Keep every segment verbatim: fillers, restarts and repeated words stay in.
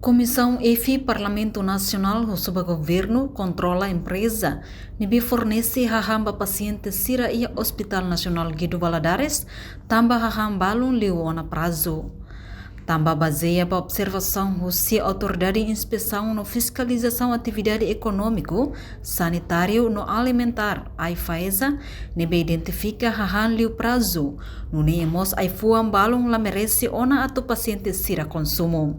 Komisaun F Parlamentu Nasionál husu ba governu kontrola empreza ne'ebé fornese hahán ba pasiente sira iha Hospital Nasionál Guido Valadares, tanba hahán balun liu ona prazu. Tanba bazeia ba observasaun husi Autoridade Inspesaun no Fiskalizasaun Atividade Ekonómiku, Sanitáriu no Alimentár, AIFAESA, ne'ebé identifika hahán liu prazu, nune'e mós ai-fuan balun la merese ona atu pasiente sira konsumu.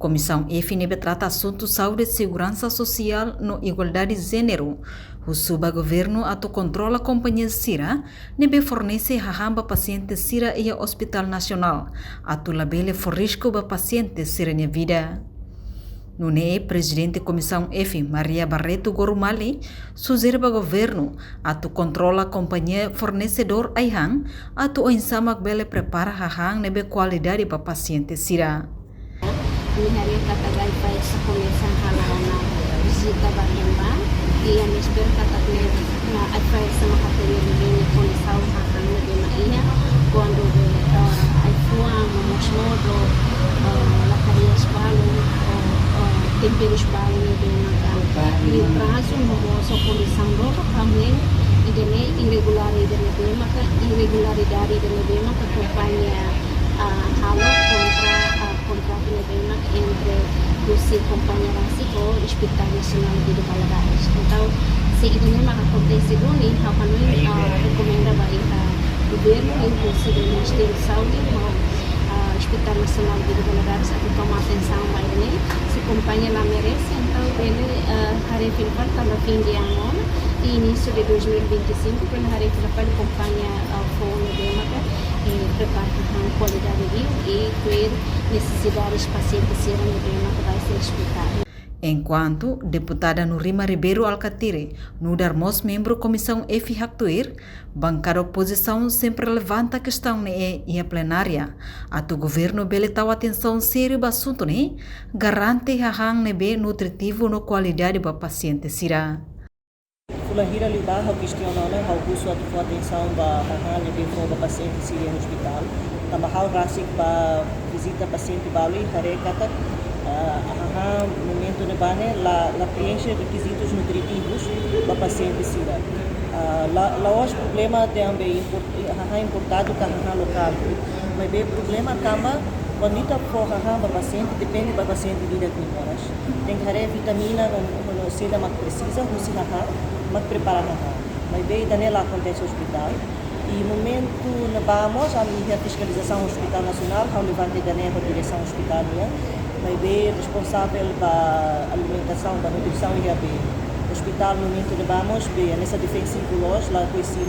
Komisaun F ne'ebé trata asuntu saúde, seguransa sosiál no igualdade jéneru husu ba governu atu kontrola kompañia sira ne'ebé fornese hahán ba pasiente sira iha Hospital Nasionál, atu labele fó risku ba pasiente sira-nia vida. Nune'e Prezidente Komisaun F, Maria Barreto Gorumali, sujere ba governu atu kontrola kompañia fornesedór ai-han, atu oinsá mak bele prepara hahán ne'ebé kualidade ba pasiente sira. Ami haree katak AIFAESA komesa halo ona vizita ba Pemba, i ami espera katak ne'e, ah, AIFAESA mak atu bele kondisaun hahán ne'ebé mak iha, kuandu be, ah, ai-fuan, no mós modo, ah, latarias balun, ah, ah, temperus balun ne'ebé mak, ah, liu prazu, no mós kondisaun rua, kami ida-ne'e irregularidade ne'ebé maka, irregularidade ida ne'ebé maka kompañia, ah, halo kontra, ah, kontratu ne'ebé mak entre husi kompañia rasik ho Hospital Nasionál Guido Valadares. Entaun, se ida-ne'e mak akontese duni, ha'u hanoin, ah, rekomenda ba iha governu, i husi Ministériu Saúde, ho, ah, Hospital Nasionál Guido Valadares atu toma atensaun ba ida-ne'e. Se kompañia la merese, entaun bele, ah, haree fila fali tanba fin de ano, i inísiu de dois mil e vinte e cinco, bele haree fila fali kompañia, ah, foun ne'ebé maka, eh, prepara hahán kualidade liu i tuir nesesidades pasiente sira ne'ebé maka bá iha espetálu. Enkuantu Deputada Nurima Ribeiro Alkatiri nu'udar mós membru Komisaun F haktuir, bankada opozisaun sempre levanta kestaun ne'e iha plenária, atu governu bele tau atensaun sériu ba asuntu ne'e, garante hahán ne'ebé nutritivu no kualidade ba pasiente sira. Fulan hira liubá ha'u kestiona ona, ha'u husu atu fó atensaun ba hahán ne'ebé fó ba pasiente sira iha ospitál. Tanba ha'u rasik bá vizita pasiente balu i haree katak, ah, hahán momentu ne'ebá ne'e la, la preenxe rekizitus nutritivus ba pasiente sira. Ah, la, la'ós problema tanba import-, hahán importadu ka hahán lokál. Maibé problema tanba, kuandu ita fó hahán ba pasiente, depende ba pasiente ida-ne'e moras. Tenke haree vitamina no, no saida mak presiza, husi hahán, mak prepara hahán. Maibé ida-ne'e la akontese ospitál. I momentu ne'ebá mós ami iha fiskalizasaun Hospital Nasionál, ha'u levanta ida-ne'e ba diresaun ospitál nian. Maibé responsavel ba alimentasaun, ba nutrisaun iha be ospitál momentu ne'ebá mós be hanesan defensivu loos, la koñese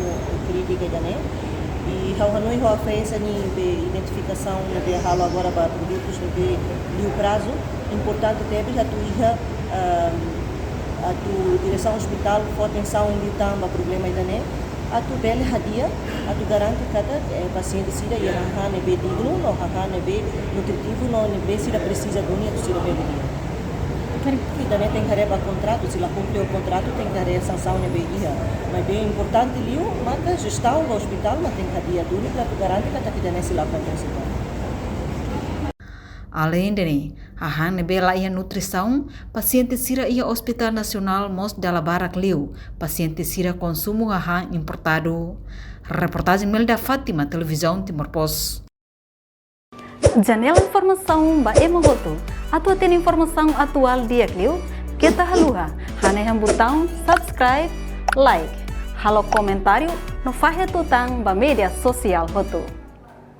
kritika ida-ne'e. I ha'u hanoin ho AIFAESA nia be identifikasaun ne'ebé halo agora ba produtus ne'ebé liu prazu, importante tebes atu iha, ehm, atu diresaun ospitál fó atensaun liután ba problema ida-ne'e, atu bele hadi'a, atu garante katak, eh, pasiente sira iha hahán ne'ebé dignu, no hahán ne'ebé nutritivu, no ne'ebé sira presiza duni atu sira bele di'ak. Ida-ne'e tenke haree ba kontratu, se la kumpre ho kontratu, tenke haree sansaun ne'ebé iha. Maibé importante liu maka jestaun ba ospitál mak tenke hadi'a duni para atu garante katak ida-ne'e sei la akontese tan. Aleinde ne'e, hahán ne'ebé la iha nutrisaun, pasiente sira iha Hospital Nasionál mós dala barak liu, pasiente sira konsumu hahán importadu. Reportajen Melda Fátima, Televizaun Timor Post. Janela informasaun ba ema hotu. Atu hatene informasaun atuál di'ak liu, keta haluha hanehan butaun subscribe, like, halo komentáriu no fahe tutan ba média sosiál hotu.